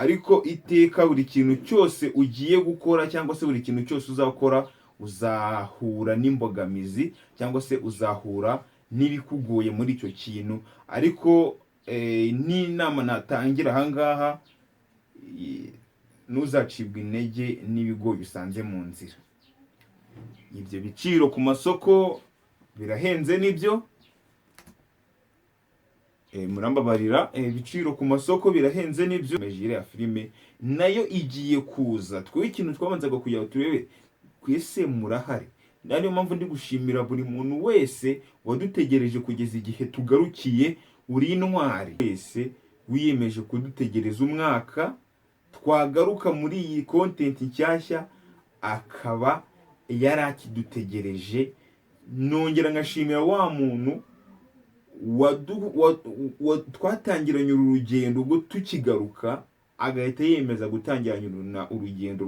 Ariko iteka buri kintu cyose ugiye gukora cyangwa se buri kintu cyose uzakora, uzahura n'imbogamizi cyangwa se uzahura n'ibikugoye muri icyo kintu. Ariko n'inama natangira ahangaha, ntuzacibwe intege n'ibigoye usanze mu nzira. Ibyo biciro ku masoko birahenze nibyo, murambabarira, ibiciro ku masoko birahenze nibyo. Iriya filime nayo igiye kuza. Twebwe ikintu twabanzaga kugira ngo turebe ku ese murahari. Niyo mpamvu ndi gushimira buri muntu wese wadutegereje kugeza igihe tugarukiye. Uri intwari wese wiyemeje kudutegereza umwaka, twagaruka muri iyi content nshyashya akaba yari akidutegereje. Nongera ngashimira wa muntu twatangiranye uru rugendo, ubwo tukigaruka agahita yemeza gutangirana urugendo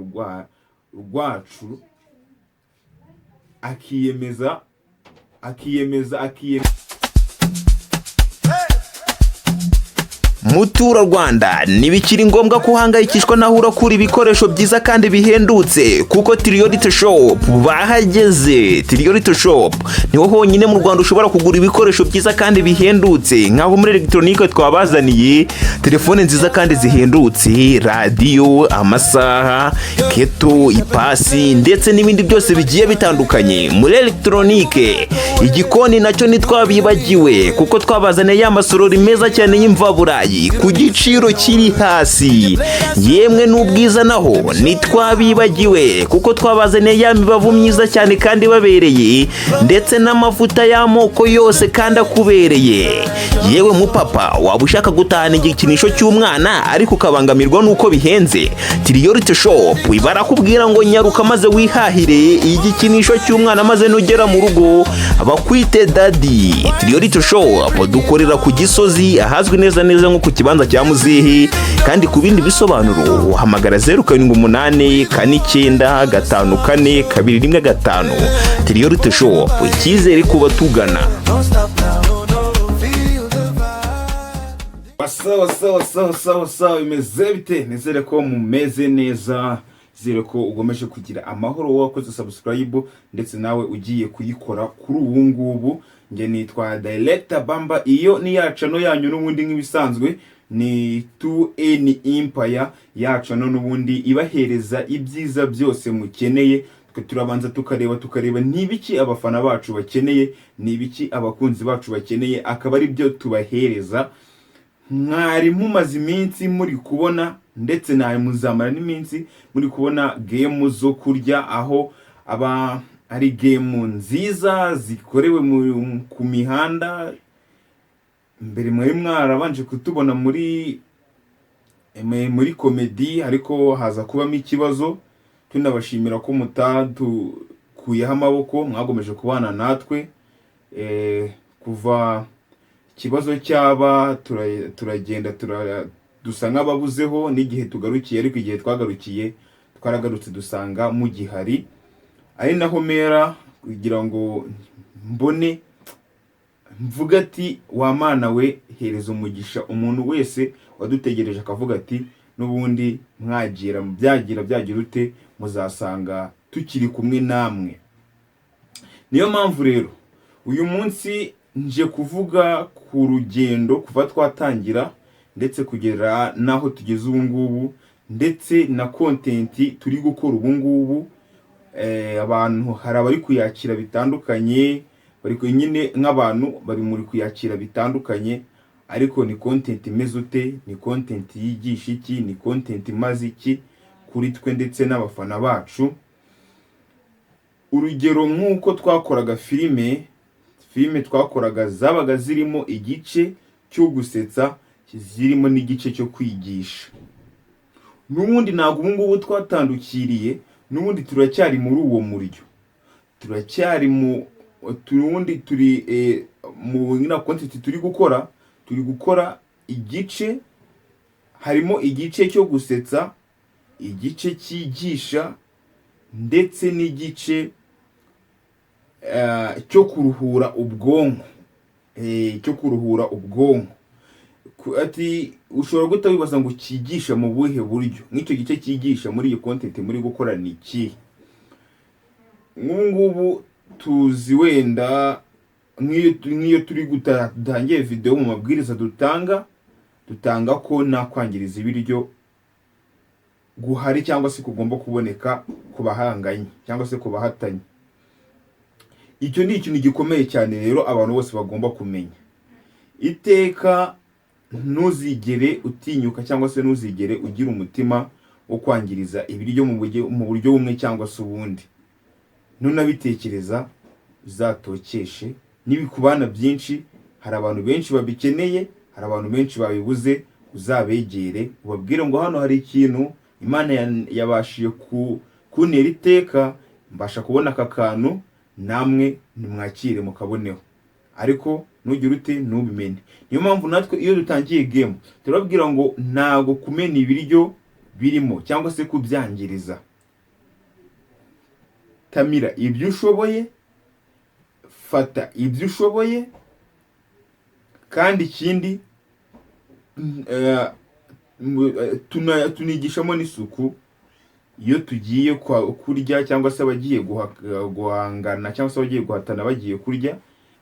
rwacu, akiyemeza akiyemeza akiyemeza. Muturarwanda, ntibikiri ngombwa ko uhangayikishwa n'aho urakura ibikoresho byiza kandi bihendutse, kuko Tiriyorite Shop bahageze. Tiriyorite Shop niho honyine mu Rwanda ushobora kugura ibikoresho byiza kandi bihendutse, nk'aho muri elegitoronike twabazaniye telefone nziza kandi zihendutse, radiyo, amasaha, kettle, ipasi ndetse n'ibindi byose bigiye bitandukanye muri elegitoronike. Igikoni nacyo ntitwabibagiwe, kuko twabazaniye ya masorori meza cyane y'imvaburayi ku giciro kiri hasi. Yemwe n'ubwiza naho ntitwabibagiwe, kuko twabazaniye ya mibavu myiza cyane kandi ibabereye, ndetse n'amavuta y'amoko yose kandi akubereye. Yewe mupapa, waba ushaka gutahana igikinisho cy'umwana ariko ukabangamirwa n'uko bihenze, Tiriyorite Shop barakubwira ngo nyaruka maze wihahire igikinisho cy'umwana, maze nugera mu rugo bakwite daddy. Tiriyorite Shop dukorera ku Gisozi, ahazwi neza neza nko ku kibanza cya Muzehe. Kandi ku bindi bisobanuro uhamagara 0784954215. Tiriyorite Shop, icyizere ku batugana. Don't stop now, no, no, feel the vibe. Sawa sawa sawa sawa sawa, bimeze bite? Nizere ko mumeze neza, nizere ko ugomeje kugira amahoro, wowe wakoze subscribe ndetse nawe ugiye kuyikora kuri ubu ngubu. Njye nitwa Director Bamba, iyo ni ya channel yanyu n'ubundi nk'ibisanzwe, ni 2N Empire, ya channel n'ubundi ibahereza ibyiza byose mukeneye. Twe turabanza tukareba ni ibiki abafana bacu bakeneye, ni ibiki abakunzi bacu bakeneye, akaba ari byo tubahereza. Mwari mumaze iminsi muri kubona, ndetse nawe muzamara n'iminsi muri kubona game zo kurya, aho aba ari game nziza zikorewe ku mihanda. Mbere mwari mwarabanje kutubona muri comedy, ariko haza kubamo ikibazo. Tunabashimira ko mutadukuyeho amaboko, mwagomeje kubana natwe. Kuva ikibazo cyaba turagenda dusa nk'ababuzeho n'igihe tugarukiye, ariko igihe twagarukiye twaragarutse dusanga mugihari, ari naho mera kugira ngo mbone mvuga ati: "Wa Mana we, hereza umugisha umuntu wese wadutegereje," akavuga ati: "N'ubundi mwagira byagira byagira ute, muzasanga tukiri kumwe namwe." Niyo mpamvu rero uyu munsi nje kuvuga ku rugendo kuva twatangira ndetse kugera n'aho tugeze ubu ngubu, ndetse na content turi gukora ubu ngubu. Abantu hari abari kuyakira bitandukanye, bari nyine nk'abantu bari muri kuyakira bitandukanye, ariko ni content imeze ute? Ni content yigisha iki? Ni content imaze iki kuri twe ndetse n'abafana bacu? Urugero, nk'uko twakoraga filime, filime twakoraga zabaga zirimo igice cyo gusetsa, zirimo n'igice cyo kwigisha. N'ubundi ntabwo ubu ngubu twatandukiriye, n'ubundi turacyari muri uwo muryo, turacyari mu ubundi turi mu na content turi gukora, turi gukora igice, harimo igice cyo gusetsa, igice cyigisha ndetse n'igice cyo kuruhura ubwonko, cyo kuruhura ubwonko. Ati ushobora guhita wibaza ngo cyigisha mu buhe buryo? Nk'icyo gice cyigisha muri iyi content muri gukora ni ikihe? Nk'ubu ngubu tuzi wenda nk'iyo turi dutangiye video, mu mabwiriza dutanga ko nta kwangiriza ibiryo guhari cyangwa se kugomba kuboneka ku bahanganye cyangwa se ku bahatanye. Icyo ni ikintu gikomeye cyane rero abantu bose bagomba kumenya. Iteka ntuzigere utinyuka cyangwa se ntuzigere ugira umutima wo kwangiriza ibiryo mu buryo bumwe cyangwa se ubundi. Nunabitekereza uzatokeshe. Nibikubana byinshi, hari abantu benshi babikeneye, hari abantu benshi babibuze, uzabegere ubabwire ngo hano hari ikintu Imana yabashije kuntera iteka, mbasha kubona aka kantu, namwe nimwakire mukaboneho. Ariko ntugire ute, ntubimene. Niyo mpamvu natwe iyo dutangiye game turababwira ngo ntago kumena ibiryo birimo cyangwa se kubyangiriza. Tamira ibyo ushoboye, fata ibyo ushoboye. Kandi ikindi, tunigishamo n'isuku iyo tugiye kurya, cyangwa se abagiye guhangana cyangwa se abagiye guhatana bagiye kurya,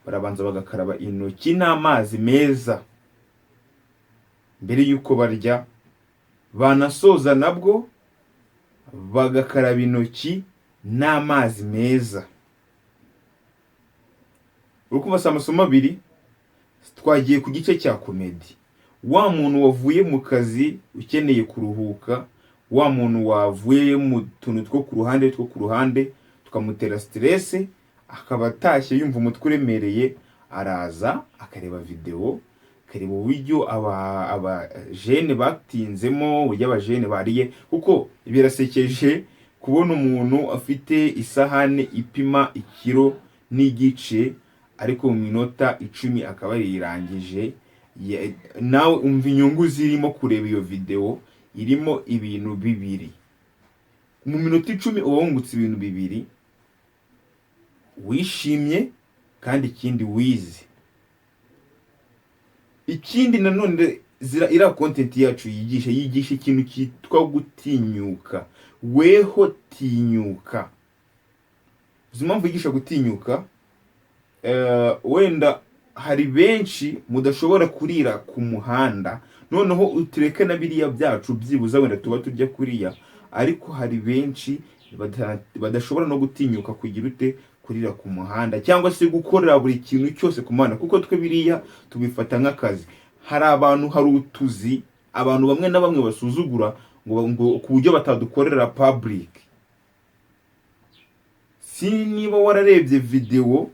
barabanza bagakaraba intoki n'amazi meza mbere y'uko barya, banasoza nabwo bagakaraba intoki n'amazi meza. Uri kumva si amasomo abiri? Twagiye ku gice cya comedy. Wa muntu wavuye mu kazi ukeneye kuruhuka, wa muntu wavuye mu tuntu two ku ruhande tukamutera stress, akaba atashye yumva umutwe uremereye, araza akareba videwo, akareba uburyo aba jeunes batinzemo, uburyo aba jeunes bariye. Kuko birasekeje kubona umuntu afite isahani ipima ikiro n'igice, ariko mu minota 10 akaba yayirangije. Nawe umva inyungu zirimo kureba iyo videwo irimo ibintu bibiri. Mu minota 10 uba wungutse ibintu bibiri: wishimye, kandi ikindi wize. Ikindi nanone iriya content yacu yigisha ikintu cyitwa gutinyuka. Weho tinyuka. Uzi impamvu yigisha gutinyuka? Wenda hari benshi mudashobora kurira ku muhanda, noneho utureke na biriya byacu, byibuza wenda tuba turya kuriya, ariko hari benshi badashobora no gutinyuka kugira ute, kurira ku muhanda cyangwa se gukorera buri kintu cyose ku muhanda, kuko twe biriya tubifata nk'akazi. Hari abantu, hari utuzi abantu bamwe na bamwe basuzugura ngo ku buryo batadukorera public. Si niba wararebye videwo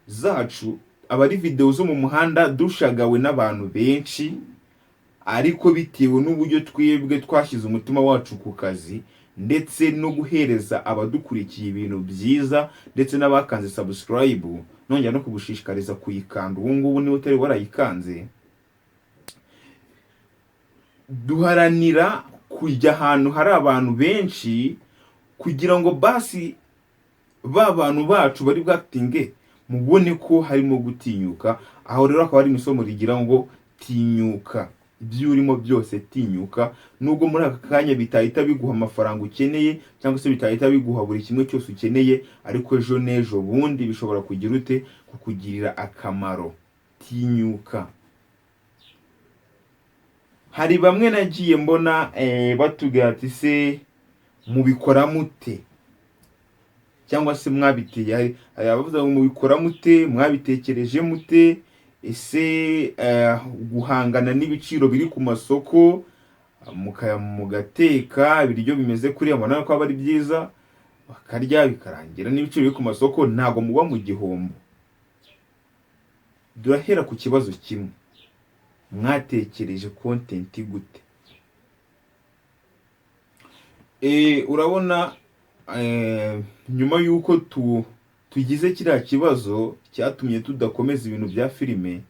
zacu, aba ari videwo zo mu muhanda dushagawe n'abantu benshi, ariko bitewe n'uburyo twebwe twashyize umutima wacu ku kazi ndetse no guhereza abadukurikiye ibintu byiza, ndetse n'abakanze subscribe, nongera no kugushishikariza kuyikanda ubu ngubu niba utari warayikanze. Duharanira kujya ahantu hari abantu benshi kugira ngo basi ba bantu bacu bari bwatinge mubone ko harimo gutinyuka. Aho rero akaba ari isomo rigira ngo tinyuka ibyo urimo byose, tinyuka. Nubwo muri aka kanya bitahita biguha amafaranga ukeneye cyangwa se bitahita biguha buri kimwe cyose ukeneye, ariko ejo n'ejo bundi bishobora kugira ute, kukugirira akamaro. Tinyuka. Hari bamwe nagiye mbona batubwira ati: "Se mubikora mute?" Cyangwa se mwabiteye, hari abavuga ngo mubikora mute, mwabitekereje mute? Ese guhangana n'ibiciro biri ku masoko, mugateka ibiryo bimeze kuriya, mubona ko aba ari byiza, bakarya bikarangira, n'ibiciro biri ku masoko, ntabwo muba mu gihombo? Durahera ku kibazo kimwe: mwatekereje content gute? Urabona, nyuma y'uko tugize kiriya kibazo cyatumye tudakomeza ibintu bya filime,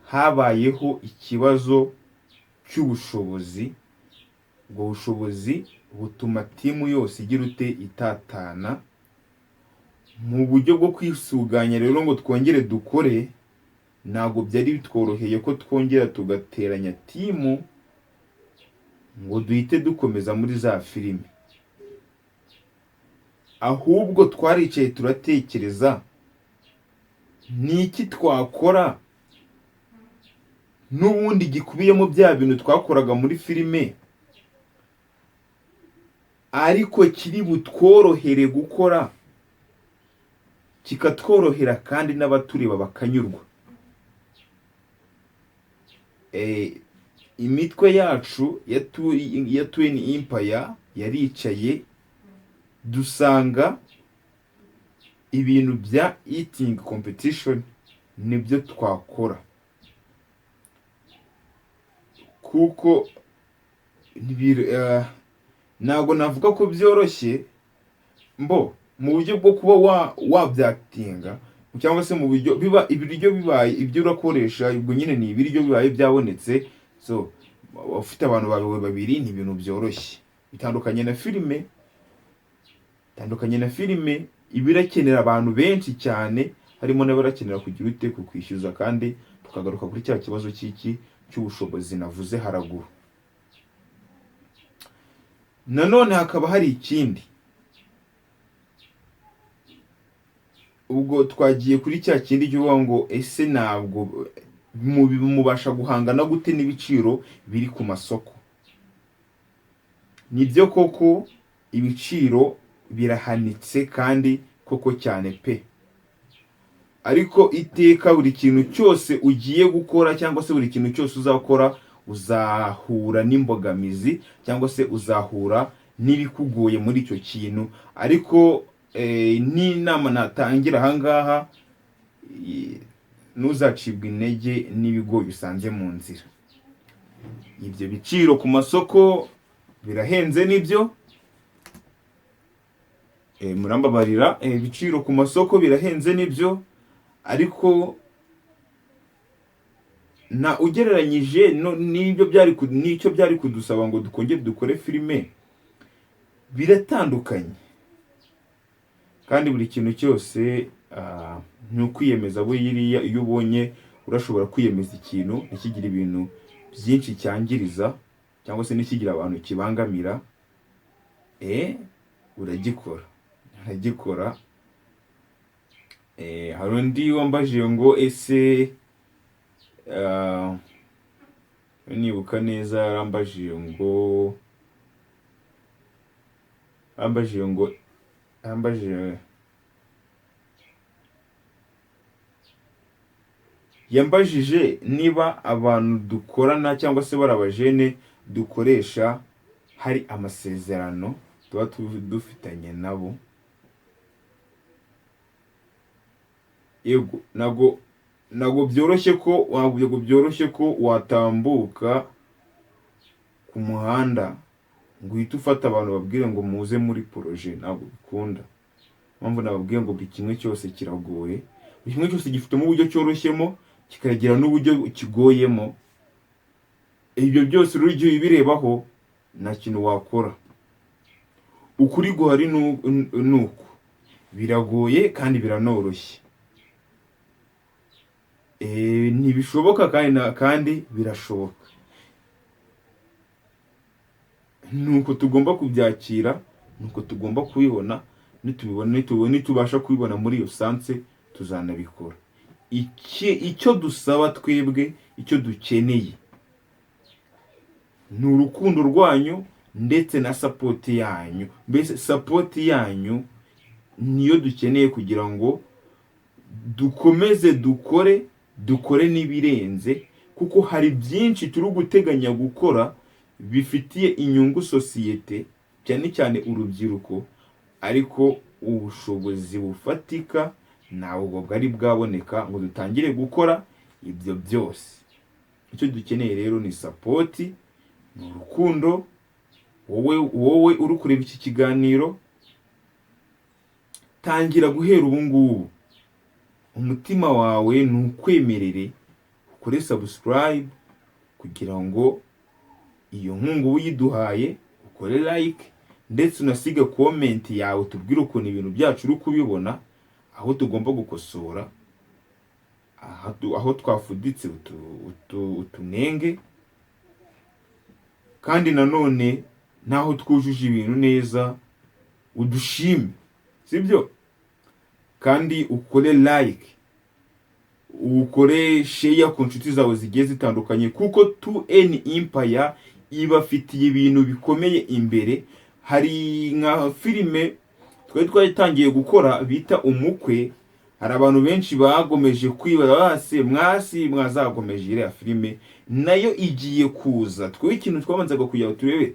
habayeho ikibazo cy'ubushobozi. Ubwo bushobozi butuma team yose igira ute, itatana. Mu buryo bwo kwisuganya rero ngo twongere dukore. Ntabwo byari bitworoheye ko twongera tugateranya team ngo duhite dukomeza muri za filime. Ahubwo twaricaye turatekereza: ni iki twakora n'ubundi gikubiyemo bya bintu twakoraga muri filime, ariko kiri butworohere gukora, kikatworohera kandi n'abatureba bakanyurwa? Imitwe yacu ya Twin Empire yaricaye, dusanga ibintu bya eating competition nibyo twakora, kuko ntabwo navuga ko byoroshye mbo mu buryo bwo kuba wabyatinga cyangwa se mu buryo biba ibiryo bibaye ibyo urakoresha. Ubwo nyine ni ibiryo bibaye byabonetse. So ufite abantu bawe babiri, ni ibintu byoroshye. Bitandukanye na filime, bitandukanye na filime iba irakenera abantu benshi cyane, harimo n'abarakenera kugira ute, kukwishyuza. Kandi tukagaruka kuri cya kibazo cy'iki, cy'ubushobozi navuze haraguru. Nanone hakaba hari ikindi. Ubwo twagiye kuri cya kindi cy'uvuga ngo: ese ntabwo mubasha guhangana gute n'ibiciro biri ku masoko? Nibyo koko, ibiciro birahanitse kandi koko cyane pe. Ariko iteka buri kintu cyose ugiye gukora cyangwa se buri kintu cyose uzakora, uzahura n'imbogamizi cyangwa se uzahura n'ibikugoye muri icyo kintu. Ariko n'inama natangira ahangaha, ntuzacibwe intege n'ibigoye usanze mu nzira. Ibyo biciro ku masoko birahenze nibyo, murambabarira, ibiciro ku masoko birahenze nibyo, ariko na ugereranyije n'ibyo byari n'icyo byari kudusaba ngo dukongere dukore filime, biratandukanye. Kandi buri kintu cyose ni ukwiyemeza. Buriya iyo ubonye urashobora kwiyemeza ikintu ntikigire ibintu byinshi cyangiriza cyangwa se ntikigire abantu kibangamira, uragikora, uragikora. Hari undi wambajije ngo ese, nibuka neza, yarambajije ngo yambajije niba abantu dukorana cyangwa se bari abajene dukoresha hari amasezerano tuba dufitanye nabo. Yego, ntabwo byoroshye ko watambuka ku muhanda ngo uhite ufata abantu babwire ngo muze muri projet. Ntabwo bikunda. Impamvu nababwiye ngo buri kimwe cyose kiragoye, buri kimwe cyose gifitemo uburyo cyoroshyemo, kikagira n'uburyo kigoyemo. Ibyo byose rero igihe ubirebaho, nta kintu wakora. Ukuri guhari ni uku: biragoye kandi biranoroshye. Ntibishoboka kandi birashoboka. Nuko tugomba kubyakira, nuko tugomba kubibona. Nitubibona, nitubasha kubibona muri iyo sens, tuzanabikora. Icyo dusaba twebwe, icyo dukeneye ni urukundo rwanyu ndetse na support yanyu. Mbese support yanyu niyo dukeneye kugira ngo dukomeze dukore, dukore n'ibirenze, kuko hari byinshi turi guteganya gukora bifitiye inyungu sosiyete, cyane cyane urubyiruko, ariko ubushobozi bufatika ntabwo bwari bwaboneka ngo dutangire gukora ibyo byose. Icyo dukeneye rero ni support, ni urukundo. Wowe uri kureba iki kiganiro, tangira guhera ubu ngubu, umutima wawe ntukwemerere ukore subscribe kugira ngo iyo nkunga uba uyiduhaye, ukore like ndetse unasige comment yawe, tubwire ukuntu ibintu byacu uri kubibona, aho tugomba gukosora. Aho twafuditse utunenge, kandi nanone naho twujuje ibintu neza udushime, sibyo? Kandi ukore like, ukore share ku nshuti zawe zigiye zitandukanye, kuko 2N Empire ibafitiye ibintu bikomeye imbere. Hari nka filime twari twatangiye gukora bita Umukwe. Hari abantu benshi bagomeje kwibaza base mwasi mwazagomeje iriya filime, nayo igiye kuza. Twebwe ikintu twabanzaga kugira ngo turebe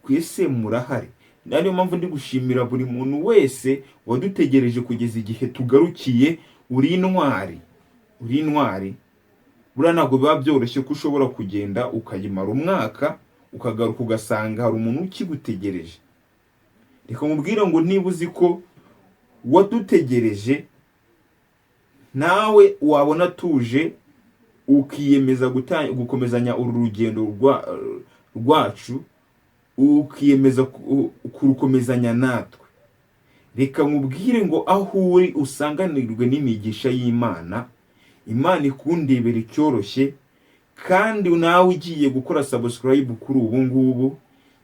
kwese murahari. Niyo mpamvu ndi gushimira buri muntu wese wadutegereje kugeza igihe tugarukiye. Uri intwari, uri intwari. Buriya ntabwo biba byoroshye ko ushobora kugenda ukayimara umwaka, ukagaruka ugasanga hari umuntu ukigutegereje. Reka mubwire ngo niba uzi ko wadutegereje, nawe wabona tuje ukiyemeza gukomezanya uru rugendo rwacu, ukiyemeza kurukomezanya natwe, reka nkubwire ngo aho uri usanganirwe n'imigisha y'Imana. Imana ikundebera icyoroshye. Kandi nawe ugiye gukora subscribe kuri ubu ngubu,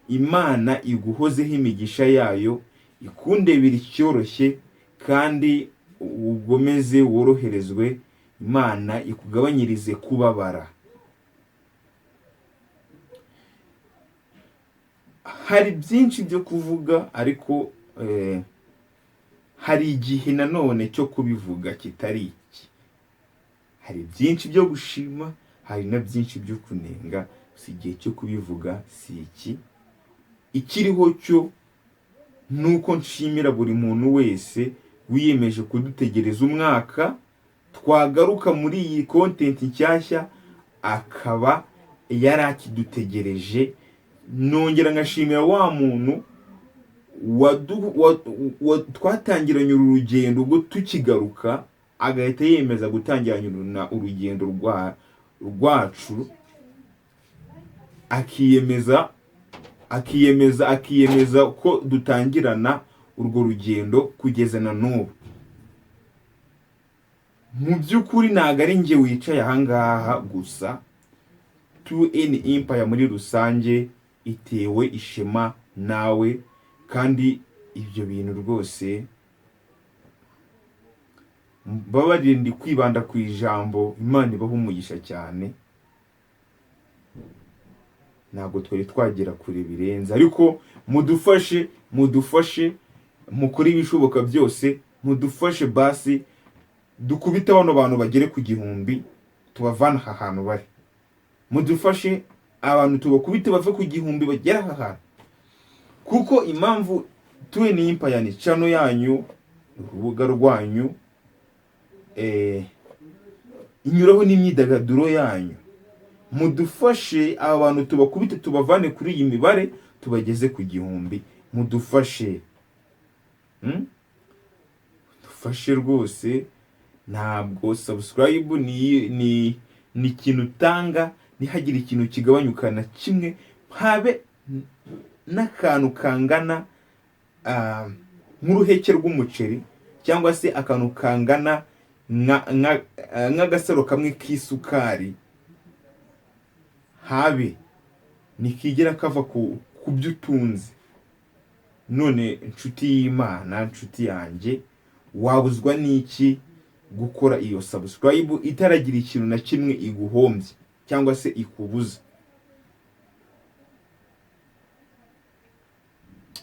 Imana iguhozeho imigisha yayo, ikundebera icyoroshye, kandi ugomeze woroherezwe, Imana ikugabanyirize kubabara. Hari byinshi byo kuvuga, ariko hari igihe nanone cyo kubivuga kitari iki. Hari byinshi byo gushima, hari na byinshi byo kunenga, si igihe cyo kubivuga, si iki. Ikiriho cyo nuko nshimira buri muntu wese wiyemeje kudutegereza umwaka, twagaruka muri iyi content nshyashya akaba yari akidutegereje. Nongera ngashimira wa muntu twatangiranye uru rugendo, ubwo tukigaruka agahita yemeza gutangirana urugendo rwacu, akiyemeza ko dutangirana urwo rugendo kugeza na n'ubu. Mu by'ukuri ntabwo ari njye wicaye ahangaha gusa, 2N Empire muri rusange itewe ishema nawe, kandi ibyo bintu rwose mbabarire ndi kwibanda ku ijambo. Imana ibaha umugisha cyane. Ntabwo twari twagera kure birenze, ariko mudufashe, mudufashe, mukore ibishoboka byose, mudufashe basi dukubite bano bantu bagere ku 1000, tubavane aha hantu bari. Mudufashe abantu tubakubite bave ku 1000 bagere aha hantu, kuko impamvu 2N Empire ni channel yanyu, urubuga rwanyu, inyuraho n'imyidagaduro yanyu. Mudufashe aba bantu tubakubite, tubavane kuri iyi mibare tubageze ku 1000. Mudufashe, Dufashe rwose. Ntabwo subscribe ni ikintu utanga ntihagire ikintu kigabanyuka na kimwe, habe n'akantu kangana nk'uruheke rw'umuceri, cyangwa se akantu kangana nk'agasaro kamwe k'isukari, habe ntikigera kava ku byo utunze. None inshuti y'Imana, inshuti yanjye, wabuzwa n'iki gukora iyo subscribe itaragira ikintu na kimwe iguhombye cyangwa se ikubuza?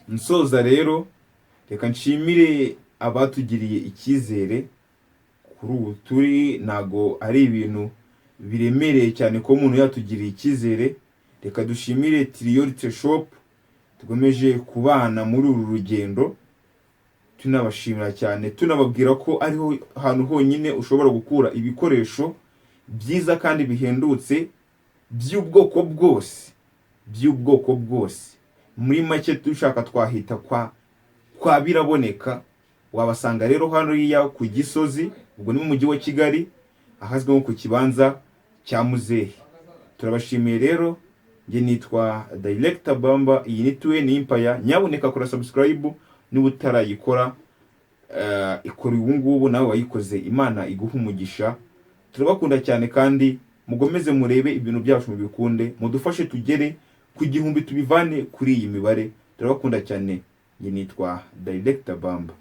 Nsoza rero, reka nshimire abatugiriye icyizere. Kuri ubu turi ntago ari ibintu biremereye cyane ko umuntu yatugiriye icyizere. Reka dushimire Tiriyorite Shop tukomeje kubana muri uru rugendo, tunabashimira cyane, tunababwira ko ariho hantu honyine ushobora gukura ibikoresho byiza kandi bihendutse by'ubwoko bwose, by'ubwoko bwose. Muri make dushaka twahita kwa Biraboneka. Wabasanga rero hariya ku Gisozi, ubwo ni mu mujyi wa Kigali, ahazwi nko ku kibanza cya Muzehe. Turabashimiye rero. Njye nitwa Director Bamba, iyi ni 2N Empire. Nyabuneka kora subscribe niba utarayikora, ikora ubu ngubu. Nawe wayikoze, Imana iguha umugisha. Turabakunda cyane kandi mugomeze murebe ibintu byacu, mubikunde, mudufashe tugere ku 1000, tubivane kuri iyi mibare. Turabakunda cyane. Njye nitwa Director Bamba.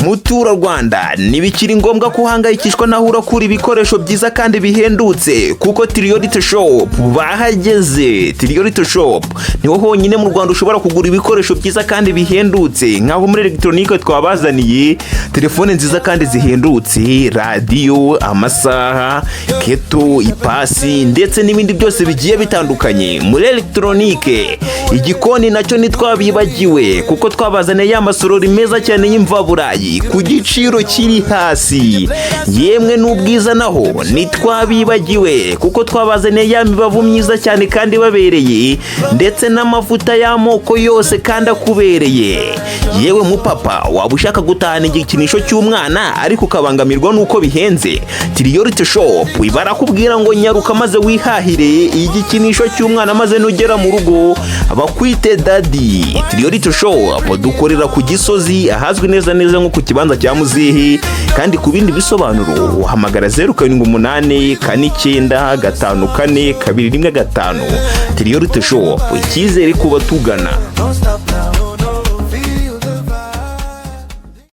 Mutura Rwanda, ntibikiri ngombwa ko uhangayikishwa n'aho urakura ibikoresho byiza kandi bihendutse, kuko Tiriyorite Shop bahageze. Tiriyorite Shop niho honyine mu Rwanda ushobora kugura ibikoresho byiza kandi bihendutse, nk'aho muri elegitoronike twabazaniye telefone nziza kandi zihendutse, radiyo, amasaha, keto, ipasi ndetse n'ibindi byose bigiye bitandukanye muri elegitoronike. Igikoni nacyo ntitwabibagiwe, kuko twabazaniye ya masorori meza cyane y'imvaburayi ku giciro kiri hasi. Yemwe n'ubwiza naho ntitwabibagiwe, kuko twabazaniye ya mibavu myiza cyane kandi babereye, ndetse n'amavuta y'amoko yose kandi akubereye. Yewe mupapa, waba ushaka gutahana igikinisho cy'umwana ariko ukabangamirwa n'uko bihenze, Tiriyorite Shop barakubwira ngo nyaruka maze wihahire igikinisho cy'umwana, maze nugera mu rugo bakwite daddy. Tiriyorite Shop dukorera ku Gisozi, ahazwi neza neza nko ku kibanza cya Muzihi, kandi ku bindi bisobanuro uhamagara 0784954215. Tiriyorite Shop, icyizere ku batugana. Don't stop now.